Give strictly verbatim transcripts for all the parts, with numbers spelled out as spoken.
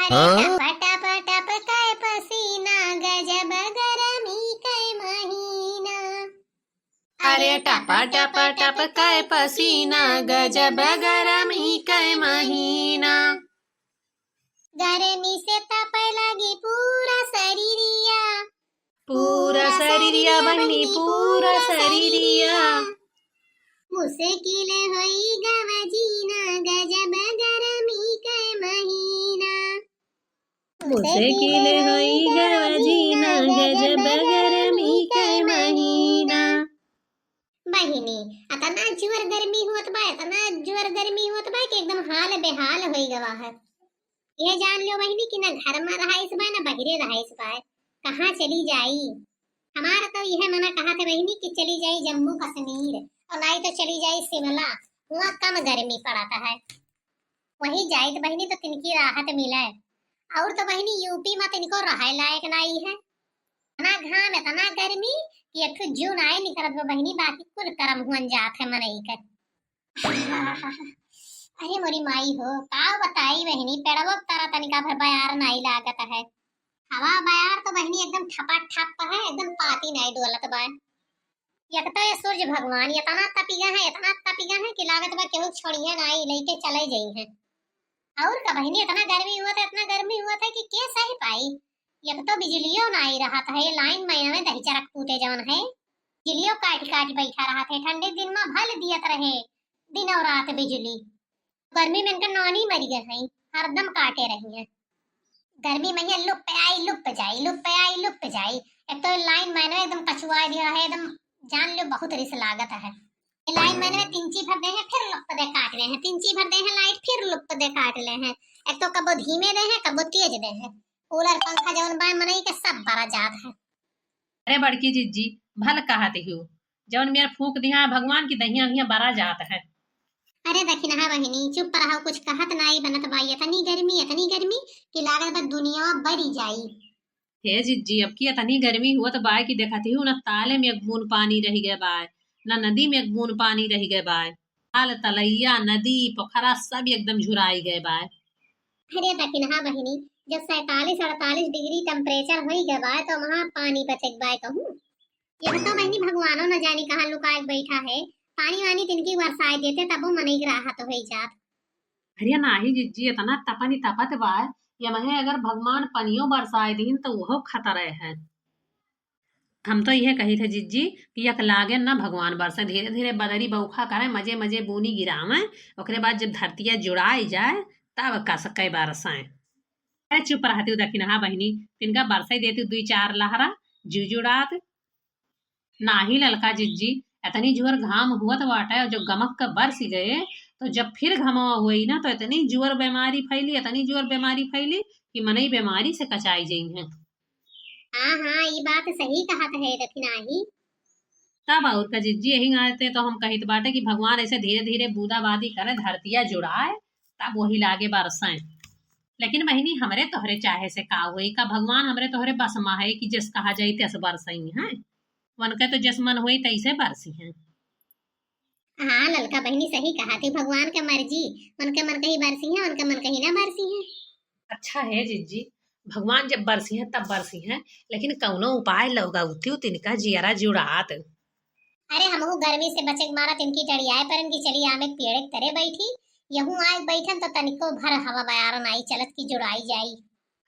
अरे हाँ? टप टप टप कै पसीना, गजब गरमी कै महीना। अरे टप टप टप कै पसीना, गजब गरमी कै महीना। गरमी से तपै लागी पूरा शरीरिया। पूरा शरीरिया बहिनी, पूरा शरीरिया। मुश्किल होई गवा जीना, गजब गरमी कै महीना। मुश्किल होई गवा जीना, गजब गरमी कै महीना। बहिनी, अतना जोर गर्मी होत बा, अतना जोर गर्मी होत बा कि एकदम हाल बेहाल होई गवा है। ये जान लो बहिनी कि ना घर मा रहाइस बा, ना बहिरे रहाइस बा। कहाँ चली जाई? हमार तो यह मना कहत है बहिनी कि चली जाई जम्मू कश्मीर, और नाई तो चली जाई शिमला, हुआँ कम गर्मी पड़त है। वहीं जाई तो बहिनी तो तिनकी राहत मिले। और तो बहिनी यूपी मा तिनको रहे लायक नाई है। इतना घाम, इतना गर्मी कि एक ठो जू नाई निकरत बा बहिनी, बाकी कुल करम हुअन जात है मनई के। अरे मोरी माई हो, का बताई बहिनी, पेड़वो क तरा तनिका भर बयार नाई लागत है। हवा बयार तो बहिनी एकदम ठपा ठप है, एकदम पाती नाई डोलत बा। एक तो ये सूरज भगवान इतना तपिगा है, इतना तपिगा है कि लागत बा केहू छोड़िया नाई, लइके चले जइहैं। और का बहिनी, इतना गर्मी होत है, इतना गर्मी होत है कि के सह पाई। एक तो बिजलियो नाई रहत है, लाइन मैनवे दही चरक पूते जवन है, बिजलियो काट काट बैठा रहत है। ठंडी दिन मा भल दियत रहे दिन और रात बिजली, गर्मी में इनका नानी मरी गए हैं, हरदम काटे रही हैं। गर्मी में ये लुप पे आई, लुप पे जाई, लुप पे आई, लुप पे जाई। एक तो लाइन मैनवे एकदम कचुआ दिया है, एकदम जान लो बहुत रिस लागत है। ये लाइन मैनवे तिनची भर दे हैं, फिर लुप दे काट ले हैं, तिनची भर दे हैं लाइट, फिर लुप दे काट ले हैं। एक तो कबो धीमे दे हैं, कबो तेज दे हैं। कूलर पंखा जवन बा मनई के सब बरा जात है। अरे बड़की जिज्जी, भल कहत हियो, जवन मेर फूंक दिहा भगवान की दहिया उहिया बरा जात है। अरे दखिनहा बहिनी, चुप रहो, कुछ कहत नाई बनत बा। इतनी गर्मी, इतनी गर्मी कि लागत बा दुनिया बरी जाई। हे जिज्जी, अब की इतनी गर्मी हुअत बा कि देखत हियो ना ताले में एक बूंद पानी रहि गए बा, ना नदी में एक बूंद पानी रहि गए बा। ताल, तलैया, नदी, पोखरा सब एकदम झुराई गए बा। अरे दखिनहा बहिनी, जब सैंतालीस अड़तालीस डिग्री टेम्परेचर होई गए बा तो वहाँ पानी बचे के बा कहूँ। यह तो बहिनी भगवानो न जानी कहाँ लुकाए के बैठा है। पानी वानी तिनकी बरसाए देते तबो मनई के राहत होई जात। अरे नाही जिज्जी, इतना तपनी तपत बा, ये महे अगर भगवान पनियो बरसाए दीन तो वहो खतरा है। हम तो यह कही थे जिज्जी कि यक लागे ना भगवान बरसे, धीरे धीरे बदरी बौखा करे, मजे मजे बूनी गिरावे, ओकरे बाद जब धरतिया जुड़ाई जाए तब कसके बरसे। अरे चुप रहती दखिनहा बहिनी, तिनका बरसे देती दुई चार लहरा जुजुड़ात। नाही ललका जिज्जी, इतनी जोर घाम हुअत बाटे और जो गमक के बरस गए तो जब फिर घमवा हुई ना तो इतनी जोर बीमारी फैली, इतनी जोर बीमारी फैली कि मनई बीमारी से कचाई जइहैं। हाँ हाँ, ई बात सही कहत है दखिनाही। तब और का जिज्जी, यही नाते तो हम कहित बाटे कि भगवान ऐसे धीरे धीरे बूंदाबांदी करे, धरतिया जुड़ाए, तब वही लागे बरसें। लेकिन बहिनी, हमरे तोहरे चाहे से का होई? का भगवान हमरे तोहरे बस मा है कि जस कहा जाई तस बरसइहैं? वनके तो जस मन होई तैसे बरसिहैं। हाँ ललका बहिनी, सही कहा थी, भगवान के मर्जी, उनके मन कहीं बरसिहैं, उनके मन कहीं ना बरसिहैं। अच्छा है जिज्जी, भगवान जब बरसिहैं तब बरसिहैं, लेकिन कौनो उपाय लगावतिउ तिनका जियरा जुड़ात। अरे हमहू गर्मी से बचे के मारा तिनकी डरियाए परन कि चली आमे पेड़ के तरे बैठी, यहू आए बैठन तो तनिको भर हवा बयार नाई चलत कि जुड़ाई जाई।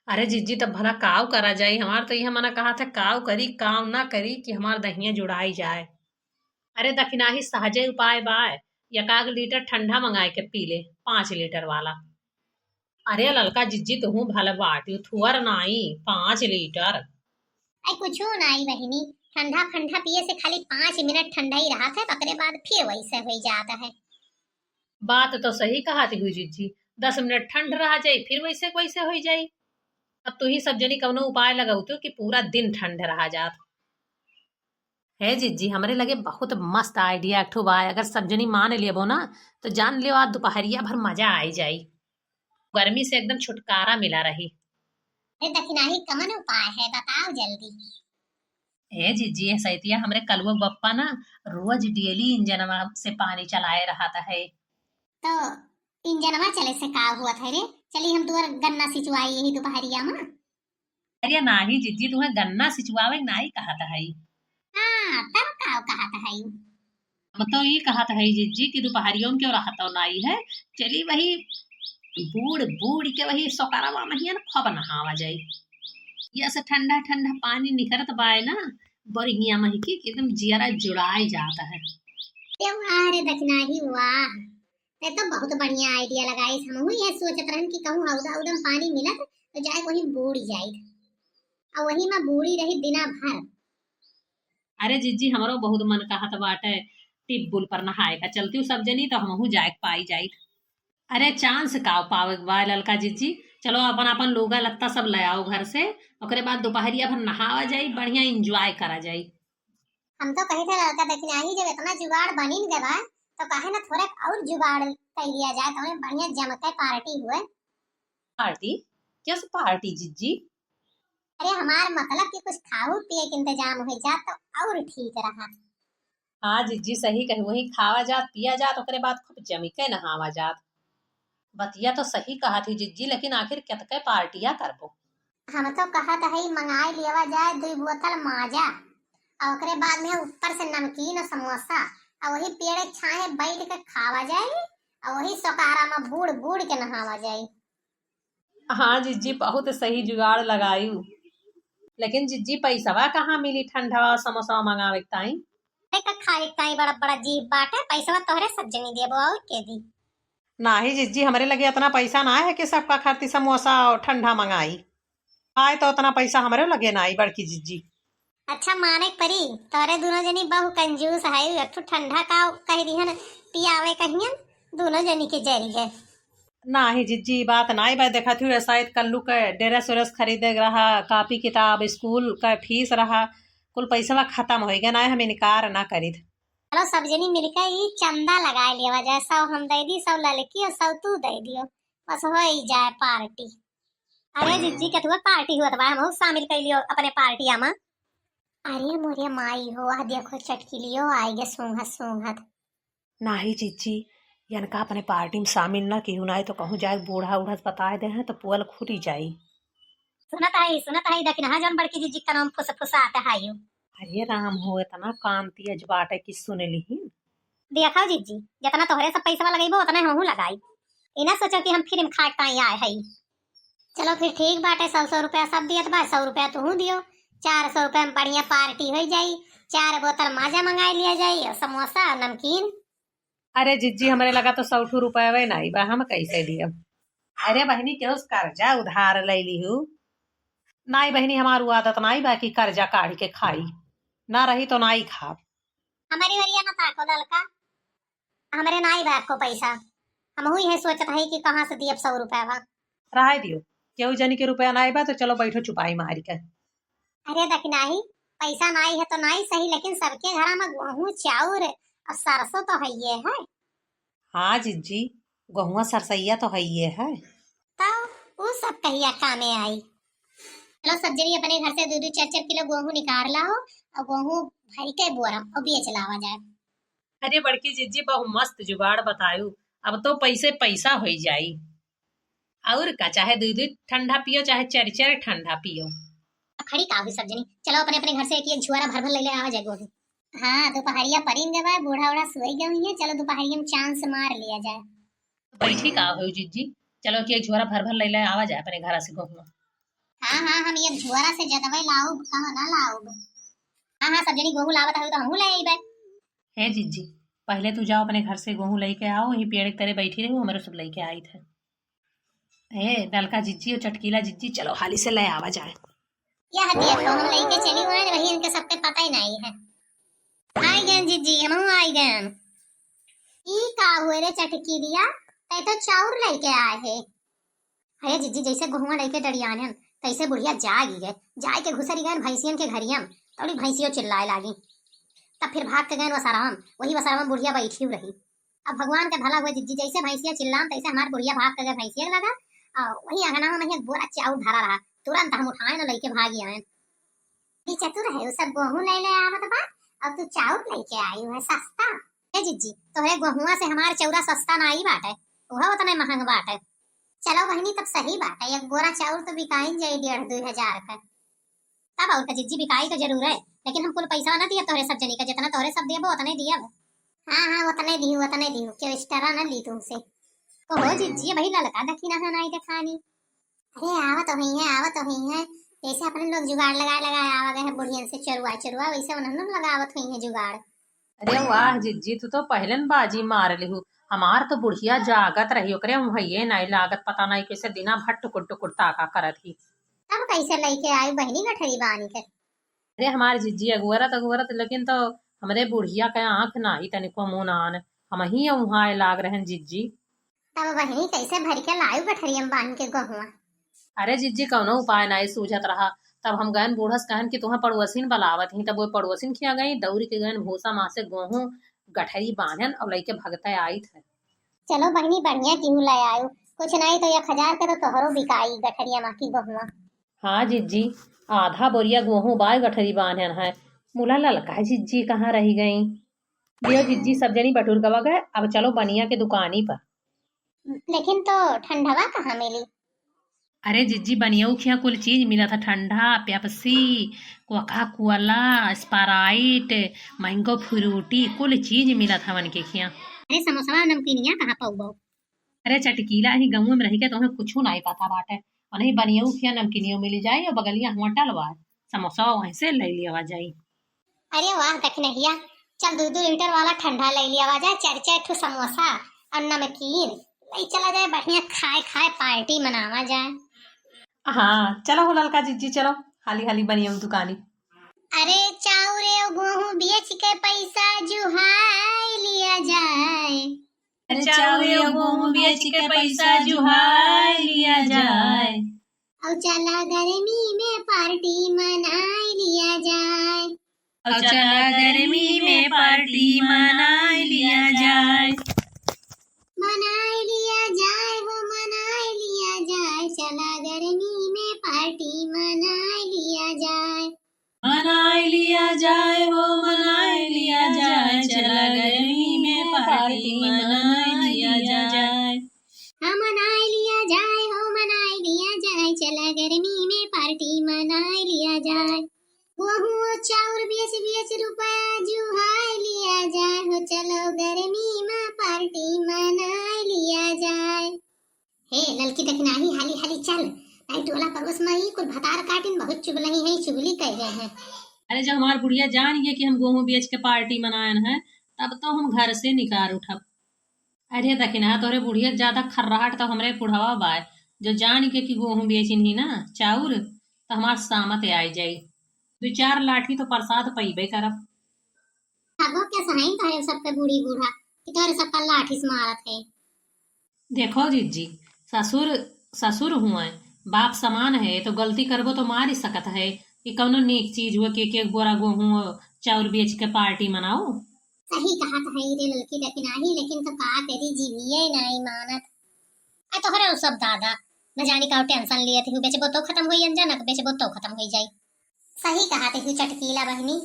अरे जिज्जी, तब भला काव करा जाई? हमार तो यह मना कहा था, काव करी, काव ना करी कि हमार दहिया जुड़ाई जाए। अरे दखिनाही सहजे उपाय बाय, एकाग लीटर ठंडा मंगाए के पी ले, पाँच लीटर वाला। अरे ललका जिज्जी, तुहू भल बाटी, थुअर नाई, पाँच लीटर। आई कुछू नाई बहिनी, ठंडा फंडा पिए से खाली पाँच मिनट ठंडा ही रहत है, ओकरे बाद फिर वैसे हो जात है। बात तो सही कहा थी जिज्जी, दस मिनट ठंड रह जाई, फिर वैसे के वैसे हो जाई। अब तू ही सब जनी कौनो उपाय लगावतिउ कि पूरा दिन ठंड रह जात। हे जिज्जी, हमरे लगे बहुत मस्त idea एक ठो बा, अगर सब जनी मान लेबो ना तो जान लियो आज दोपहरिया भर मजा आई जाई, गर्मी से एकदम छुटकारा मिला रही। अरे दखिनाही, कमन उपाय है, बताओ जल्दी। हे जिज्जी, ये सैतिया हमरे कलुआ बप्पा ना रोज डेली इंजनवा से पानी चलाए रहत है। तो इंजनवा चले से का हुआ था रे? चली हम तोर गन्ना सिंचवाई यही दुपहरिया मा। अरे नाही जिज्जी, तुहैं गन्ना सिंचवावे नाई कहत हई। हाँ, तब का कहत हई? हम तो ई कहत हई जिज्जी कि दुपहरियो मा केहू रहतो नाई है, चली वही बूड़ बूड़ के वही सोकरवा महियन खूब नहावा जाई। ये से ठंडा ठंडा पानी निकरत बाय ना, बरहिया महिकी कि एकदम जियरा जुड़ाए जात है। ए वाह रे दखिनाही वाह, ते तो बहुत बढ़िया idea लगाइस। हमहू ये सोचत रहन कि कहूँ हौदा उदम पानी मिलत तो जाए वही बूड़ी जाइत, और वही मा बूड़ी रही दिना भर। अरे जिज्जी, हमरो बहुत मन कहत बाटे टिप बुल पर नहाए का, चलती हूँ सब जनी तो हमहू जाए के पाई जाइत। अरे chance का पावे के बा ललका जिज्जी, चलो अपन अपन लूगा लत्ता सब ले आओ घर से, ओकरे बाद दुपहरिया भर नहावा जाई, बढ़िया enjoy करा जाई। हम तो कही थे ललका दखिनाही, जब इतना जुगाड़ बनिन गए बा तो काहे ना थोड़ा और जुगाड़ कर लिया जाए, तो बढ़िया जम के party हुए। Party? कैसे party जिज्जी? अरे हमार मतलब कि कुछ खाऊ पिए के इंतजाम हो जात तो और ठीक रहा। हाँ जिज्जी सही कही, वही खावा जात पिया जात ओकरे बाद खूब जमी के नहावा जात। बतिया तो सही कहत ही जिज्जी, लेकिन आखिर केतके पार्टिया करबो? हम तो कहत हई मंगाई लेवा जाए दुई बोतल माजा, और ओकरे बाद में ऊपर से नमकीन और समोसा, और वही पेड़ के छाए बैठ के खावा जाए, और वही सोकारा में बूड़ बूड़ के नहावा जाए। हाँ जिज्जी, बहुत सही जुगाड़ लगायू। लेकिन जिज्जी, पैसवा कहाँ मिली ठंडवा समोसा मंगावे के ताई? अरे, का खाए के ताई बड़ा बड़ा जीभ बाटे, पैसवा तोहरे सब जनी देबो, और के दी? नाही जिज्जी, हमरे लगे इतना पैसा ना है कि सबका खातिर समोसा और ठंडा मंगाई। आए तो उतना पैसा हमरे लगे ना आई बड़की जिज्जी। अच्छा, माने के परी, तोरे दोनों जनी बहु कंजूस है, एक ठो ठंडा का कह दिहन पियावे कहियन, दोनों जनी के जरी है। नाही जिज्जी, बात नाही बा, देखत हुए शायद कल्लू के ड्रेस व्रेस खरीदे के रहा, कॉपी किताब, स्कूल का फीस रहा, कुल पैसवा खत्म हो गया, नाही हम इनकार ना करीत। चलो सब जनी मिलके ई चंदा लगाए लेवा जाए, सौ हम दे दी, सौ ललकी और सौ तू दे दियो, बस हो ही जाए पार्टी। अरे जिज्जी, केतुआ पार्टी हुआ बा, हमहू शामिल कर लियो अपने पार्टिया में। अरे मोरे माई हो, आ देखो चटकिलियो आई गे सूंघत सूंघत। नाही जिज्जी, इनका अपने पार्टी में शामिल ना किहू, नाही तो कहूँ जाए बूढ़ा उढ़ा से बताए दे हैं तो पोल खुटी जाई। सुनत है, सुनत है, देखी ना जौन बड़की जिज्जी का नाम फुस फुसात है यू। अरे राम हो, इतना काम तेज बाटे कि सुन लिही। देखो जिज्जी, जितना तोहरे सब पैसवा लगेबो उतने हमहू लगाई। ई ना सोचो कि हम फ्री में खाए के ताई आए हई। चलो फिर ठीक बाटे, सौ सौ रुपया सब दियत बा, सौ रुपया तुहू दियो, चार सौ रुपया में बढ़िया पार्टी हो जाई, चार बोतल माजा मंगाई लिया जाई और समोसा और नमकीन। अरे जिज्जी, हमरे लगा तो सौ ठू रुपया नाही बा, हम कैसे दियब? अरे बहिनी, केहू से कर्जा उधार ले लिहू? नाही बहिनी, हमार उ आदत नाही बा कि कर्जा काढ़ के खाई, ना रही तो नाही खाब। हमारी ओरिया ना ताको ललका, हमरे नाही बा एको पैसा। हमहू इहे सोचत हई कि कहाँ से दियब सौ रुपया बा। रहे दियो, केहू जनी के रुपया नाही बा तो चलो बैठो चुपाई मारी के। अरे दखिनाही, पैसा नाही है तो नाही सही, लेकिन सबके घरा में गेहूं चाउर और सरसों तो हइये है। हाँ जिज्जी, गेहुआ सरसैया तो हइये है। तब उ सब कहिया कामे आई? चलो सब जनी अपने घर से दो दो चार चार किलो गेहूं निकाल लाओ और गेहूं भर के बोरा और बेच लावा जाए। अरे बड़की जिज्जी, बहु मस्त जुगाड़ बतायू, अब तो पैसे पैसा होई जाई। और का, चाहे दुई दुई ठंडा पियो, चाहे चार चार ठंडा पियो। खड़ी का हुई सब जनी, चलो अपने अपने घर से एक एक झुआरा भर भर ले ले आवा जाए गेहूं। हाँ, दुपहरिया परिन गवा है, बूढ़ा उढ़ा सोई गए हुई है, चलो दुपहरिया में चांस मार लिया जाए। बैठी का हो जिज्जी, चलो कि एक झोरा भर भर ले ले आवा जाए अपने घरा से गेहूं। हाँ हाँ, हम एक झोरा से ज्यादा लाउब, कहाँ ना लाउब। हाँ हाँ, सब जनी गेहूं लावत हो तो हमहू ले आइबे। हे जिज्जी, पहले तू जाओ अपने घर से गेहूं लेके आओ, वही पेड़ के तरे बैठी रहो, हमरो सब लेके आई थे। हे ललका जिज्जी और चटकीला जिज्जी, चलो हाली से ले आवा जाए। यह देखो, हम लेके चली हुए, वही इनके सबके पता ही नहीं है। आई गए जिज्जी, हम आई गए। ई का हुए रे चटकीलिया, तै तो चाउर लेके आए है। अरे जिज्जी, जैसे गेहुआ लेके डरियान, तैसे बुढ़िया जागी गए, जाए के घुसरी गए भैंसियन के घरिया में, तौड़ी भैंसियो चिल्लाए लागी। तब फिर भाग के गए वसाराम, वही वसाराम बुढ़िया बैठी रही। अब भगवान के भला हुए जिज्जी, जैसे भैंसिया चिल्लान तैसे हमार बुढ़िया भाग के गए भैंसिया लगा, और वही अंगना में एक बोरा चाउर धरा रहा, तुरंत हम उठाए न लेके भागी आए। ई चतुर है, उ सब गेहूं ले ले आवत बा, और तू चाउर लेके आई है सस्ता। ए जिज्जी, तोहरे गेहुआ से हमार चौरा सस्ता ना आई बाटे, उहो उतने महंग बाटे। चलो बहिनी, तब सही बात है, एक बोरा चाउर तो बिकाइन जाई डेढ़ दुई हजार का। तब और का जिज्जी, बिकाई तो जरूर है, लेकिन हम कुल पैसा ना दियब तोहरे सब जनी का, जितना तोहरे सब दियब उतने दियब। हाँ हाँ, उतने दिहू, उतने दिहू, क्यों extra ना ली तुमसे। कहो जिज्जी, भाई ललका दखिनहा नाई देखानी। अरे आवत हुई है, आवत हुई है, जैसे अपने लोग जुगाड़ लगाए लगाए आवा गए हैं बुढ़ियन से चोरुआ चोरुआ, वैसे उन्होंने लगावत हुई है जुगाड़। अरे वाह जिज्जी, तू तो पहले न बाजी मार लिहू। हमार तो बुढ़िया जागत रही, ओकरे मुहैये नाई लागत, पता नाई कैसे दिना भर टुकुर टुकुर ताका करत ही। तब कैसे लइके आई बहिनी गठरी बानी के? अरे हमार जिज्जी अगुअरत अगुअरत, लेकिन तो हमरे बुढ़िया के आँख नाई तनिको मुँह नान, हमही उहाँ लाग रहन जिज्जी। तब बहिनी कैसे भर के लायू गठरिया में बांध के गहुआ? अरे जिज्जी, कौनो उपाय नाई सूझत रहा। तब हम गयन बूढ़स कहन कि तुहें पड़ोसिन बलावत ही। तब वो पड़ोसिन खिया गई, दौड़ के गयन भूसा माँ से गोहूँ गठरी बांधन और लइके भगते आइत है। चलो बहिनी, बढ़िया किहू ले आयू, कुछ नाई तो एक हजार के तो तोहरो बिकाई गठरिया माँ की गोहुआ। हाँ जिज्जी, आधा बोरिया गोहूँ बाय गठरी बांधन है। मुला ललका जिज्जी कहाँ रही गई? लियो जिज्जी, सब जनी बटुर गवा गए, अब चलो बनिया के दुकानी पर। लेकिन तो ठंडवा कहाँ मिली? अरे जिज्जी, बनिया उखिया कुल चीज मिलत है, ठंडा, Pepsi, Coca Cola, Sprite, mango Frooti, कुल चीज मिलत है उनके खिया। अरे समोसवा नमकीनिया कहाँ पाउबो? अरे चटकीला ही गाँव में रही के तोहमें कुछ नाई पता बाटे। उन्हें बनिया उखिया नमकीनियो मिल जाई और बगलिया होटल बा, समोसा वहीं से ले लिया जाई। अरे वाह दखिनहिया, चल दू दू लीटर वाला ठंडा ले लिया जाए, चार चार ठो समोसा और नमकीन ले चला जाए, बढ़िया खाए खाए पार्टी मनावा जाए। हाँ चलो हो ललका जिज्जी, चलो हाली हाली बनिया दुकानी। अरे चाउर और गोहूँ बेच के पैसा जुहाई लिया जाए। अरे चाउर और गोहूँ बेच के पैसा जुहाई लिया जाए। और चला गर्मी में पार्टी मनाई लिया जाए। और चला गर्मी में पार्टी मनाई लिया जाए। मनाई लिया जाए हो, मनाई लिया जाए, चला गर्मी में पार्टी मनाई लिया जाए। मनाई लिया जाए हो, मनाई लिया जाए, चला गर्मी में पार्टी मनाई लिया जाए। हाँ, मनाई लिया जाए हो, मनाई लिया जाए, चला गर्मी में पार्टी मनाई लिया जाए। गोहूँ चाउर बेच बेच रुपया जुहाई लिया जाए हो, चलो गर्मी में पार्टी मनाई लिया जाए। हे ललकी दखिनही, हाली हाली चल, नाई टोला पड़ोस में ई कुल भतार काटिन बहुत चुगलही है, चुगली कर रहे हैं। अरे जब हमार बुढ़िया जान गई कि हम गोहूँ बेच के पार्टी मनायन है, तब तो हम घर से निकार उठब। अरे दखिनहा, तोहरे बुढ़िया के ज्यादा खर्राहट तो हमरे बुढ़वा बाय, जो जान के कि गोहूँ बेचिन ही ना चाउर, तो हमार सामत आइ जाई। दू चार लाठी तो प्रसाद पइबे करब। भागो के सहाइन तोहरे सबके बूढ़ी बूढ़ा, कि तोहरे सबका लाठी से मारत है। देखो जिज्जी, ससुर ससुर हुए, बाप समान है, तो गलती करबो तो मार ही सकत है। कि कौनो नीक चीज हुआ कि एक एक बोरा गोहूँ चाउर बेच के पार्टी मनाओ। सही कहत है रे ललकी दखिनही, लेकिन तो का करी, जीभिए नाई मानत। आ तोहरे उ सब दादा, न जानी का टेंशन लिए थी, बेचबो तो खत्म होई अंजा, न बेचबो तो खत्म होई जाई। सही कहत ही चटकीला बहिनी,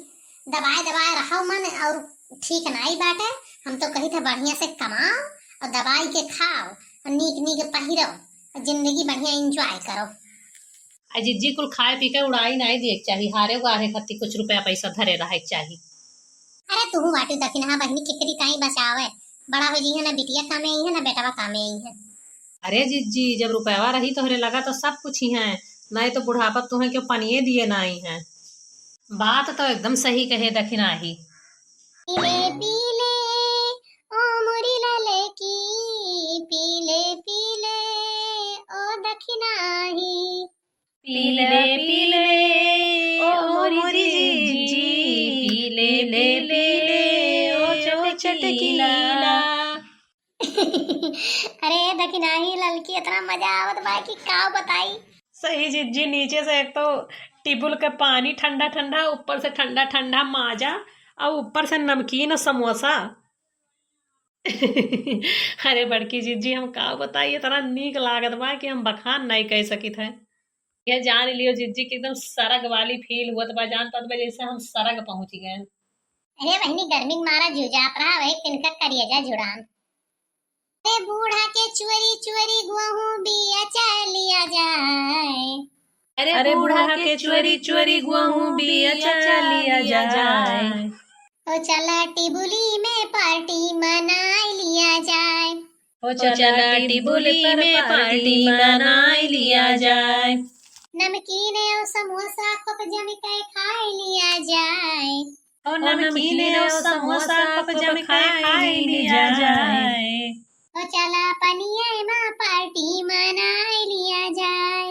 दबाए दबाए रहो मन और ठीक नाई बाटे। हम तो कही थे बढ़िया से कमाओ और दबाई के खाओ और नीक नीक पहिरो और जिंदगी बढ़िया enjoy करो। आ जिज्जी कुल खाए पी के उड़ाई नाई दिए के चाही, हारे गुआरे खातिर कुछ रुपया पैसा धरे रहे के चाही। अरे तुहू बाटू दखिनहा बहिनी, केकरी ताई बचावे, बड़ा हो जइहे ना बिटिया कामे आई है ना बेटवा कामे आई है। अरे जिज्जी, जब रुपया रही तोहरे लगा तो सब कुछ ही है, नाई तो बुढ़ापा तुहें क्यों पनिए दिए नाई है। बात तो एकदम सही कहे दखिनही। पीले पीले ओ मोरी ललकी, पीले पीले ओ दखिनही। पीले पीले ओ मोरी जिज्जी, पीले पीले ओ चटकीला। अरे दखिनही ललकी, इतना मजा आवत बा कि का बताई। सही जिज्जी, नीचे से एक तो टिबुल के पानी ठंडा ठंडा, ऊपर से ठंडा ठंडा माजा, और ऊपर से नमकीन और समोसा। अरे बड़की जिज्जी, हम का बताई, इतना नीक लागत बा कि हम बखान नहीं कर सकित है। ये जान लियो जिज्जी कि एकदम सरग वाली फील हुआ बा, जान पात बा जैसे हम सरग पहुंच गए। अरे बहिनी, गर्मी के मारा जुजात रहा, वही तिनका करिया जा जुड़ान। अरे बूढ़ा के चोरी चोरी गोहूँ बिया चलिया जाए। अरे बूढ़ा के चोरी चोरी गोहूँ बिया चलिया जाए। ओ चला टिबुली में पार्टी मनाई लिया जाए। ओ चला टिबुली में पार्टी मनाई लिया जाए। नमकीन और समोसा खूब जम के खाई लिया जाए। ओ नमकीन और समोसा खूब जम के खाई लिया जाए। ओ चला पनिया मा पार्टी मनाई लिया जाए।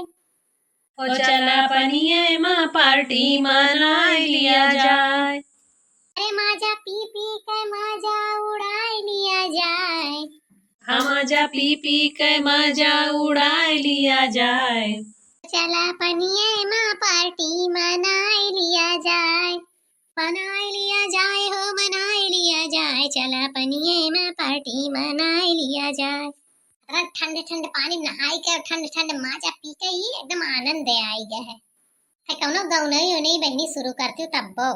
ओ चला पनिया मा पार्टी मनाई लिया जाए। अरे माजा पी पी के माजा उड़ाई लिया जाए। हाँ, माजा पी पी के माजा उड़ाई लिया जाए। चला पनिया मा पार्टी मनाई लिया जाए। मनाई लिया जाए हो, मनाई लिया जाए, चला पनिया मा पार्टी मनाई लिया जाए। अरे ठंडे ठंडे पानी में नहाई के और ठंडे ठंडे माजा पी के ही एकदम आनंद आई गया है। है कौनो गौनई उनई बहिनी शुरू करती हूँ तब्बो।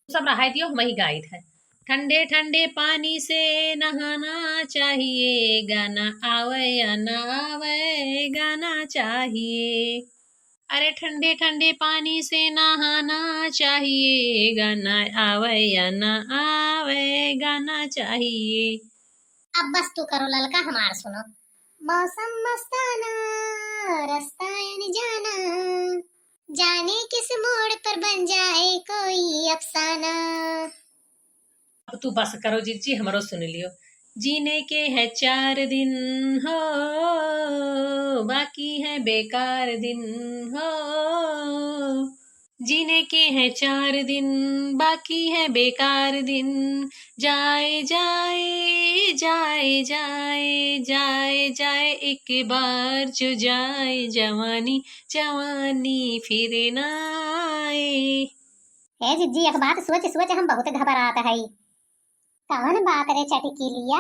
सब रहाई दियो, हम ही गाइत है। ठंडे ठंडे पानी से नहाना चाहिए, गाना आवे या ना आवे, गाना चाहिए। अरे ठंडे ठंडे पानी से नहाना चाहिए, गाना आवे या ना आवे, गाना चाहिए। अब बस तू करो ललका, हमार सुनो। मौसम मस्ताना, रास्ता अनजाना, जाने किस मोड़ पर बन जाए कोई अफसाना। अब तू बस करो जिज्जी, हमरो सुन लियो। जीने के हैं चार दिन हो, बाकी हैं बेकार दिन हो। जीने के हैं चार दिन, बाकी हैं बेकार दिन। जाए, जाए, जाए, जाए, जाए, जाए, एक बार जो जाए जवानी, जवानी फिर ना आए। ए जिज्जी, एक बात सोच सोच हम बहुत घबरात हई। कवन बात रे चटकीलिया?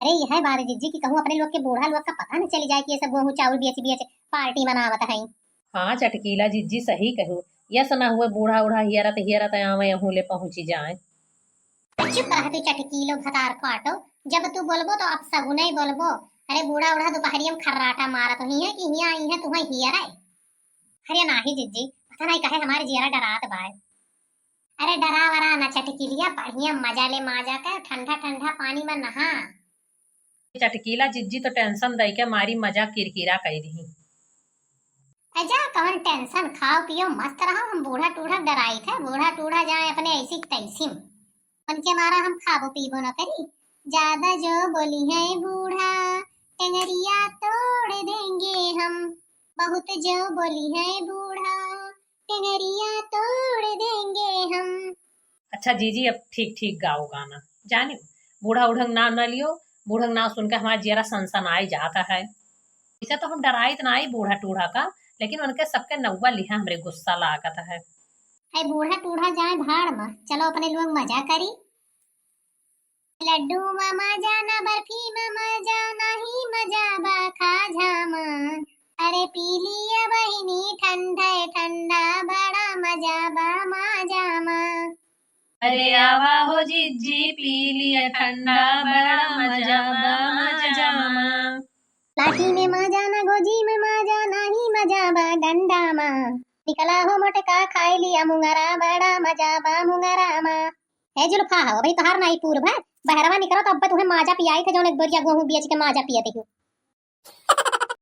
अरे यह बात जिज्जी कि कहूँ अपने लोग के बूढ़ा लोग का पता न चली जाए कि ये सब गोहूँ चाउर बेच बेच पार्टी मनावत हई। हाँ चटकीला जिज्जी सही कहू, यस न हुए बूढ़ा उढ़ा हियरत हियरत आवे अहूँ ले पहुँची जाए। चुप रह तू चटकीलो भतार काटो, जब तू बोलबो तो अपसगुने बोलबो। अरे बूढ़ा उढ़ा दोपहरिया में खर्राटा मारत हुई है कि हिया आई है तुम्हें हियरे। अरे नाही जिज्जी, पता नहीं काहे हमारे जियरा डरात बाय। अरे डरा वरा ना चटकीलिया, बढ़िया मजा ले माजा के ठंडा ठंडा पानी में नहा। चटकीला जिज्जी तो tension दई के मारी मजा किरकिरा कई दिही। अजा कवन tension, खाओ पियो मस्त रहो, हम बूढ़ा टूढ़ा डराई थे, बूढ़ा टूढ़ा जाए अपने ऐसी तैसी में। उनके मारा हम खाबो पीबो न करी। ज्यादा जो बोली है बूढ़ा, टंगरिया तोड़ देंगे हम। बहुत जो बोली है बूढ़ा, टंगरिया तोड़ देंगे हम। अच्छा जीजी, अब ठीक ठीक गाओ गाना। जानी, बूढ़ा उढ़ंग नाम न लियो, बूढ़ंग नाम सुन के हमारा जियरा सनसनाई जाता है। इसे तो हम डराइत नाई बूढ़ा टूढ़ा का, लेकिन उनके सबके नौवा लिहा हमरे गुस्सा लागत है। है बूढ़ा टूढ़ा जाए भाड़ में, चलो अपने लोग मजा करी। लड्डू मा मजा ना, बर्फी मा मजा, नाही मजा बा खाजा मा। अरे पी लिया बहिनी ठंडा ठंडा, बड़ा मजा बा माजा मा। अरे आवा हो जिज्जी पी लिया ठंडा, बड़ा मजा बा माजा मा। लाठी में माजा ना, गोजी में माजा, नाही मजा बा डंडा मा। निकला हो मोटका खाई लिया मुंगरा, बड़ा मजा बा मुंगरा मा। ए जुल्फा हो, अबही तोहार नाई पूर भर, बहरवा निकरो तो अब्बे तुहे माजा पियाई थे, जौन एक बोरिया गोहूँ बेच के माजा पियत हो।